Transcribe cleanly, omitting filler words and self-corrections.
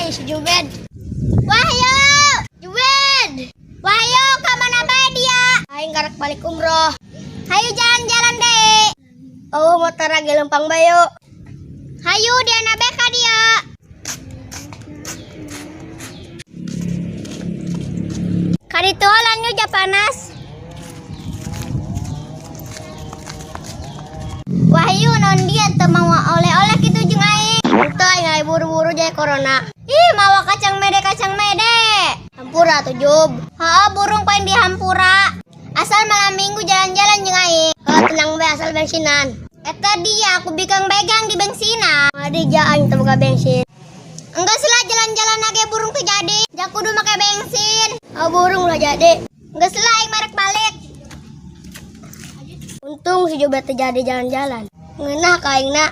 Deui si Jubed. Wahyu, Jubed. Wahyu, ka mana bae dia? Aing karek balik umroh. Hayu jalan-jalan deh. Oh, motor lagi lempang bayo. Hayu dia nabe ka dia. Kaditu lan nya panas. Wahyu non dia teu mawa oleh-oleh kitu jeung aing. Teu, aing aya buru-buru jaya corona. Ih, mawa kacang mede kacang mede. Hampura tuh Jub. Heeh, burung paling dihampura. Asal malam minggu jalan-jalan jeung aing. Oh, tenang be asal bensinan. Eta dia aku begang-begang di bensinan. Adi ja aing teu boga bensin. Enggak lah jalan-jalan lagi burung tuh jadi. Ja kudu make bensin. Oh, burung lah jadi. Enggak lah aing marek balik. Untung si Jubed teu jadi jalan-jalan. Ngeunah ka aingna.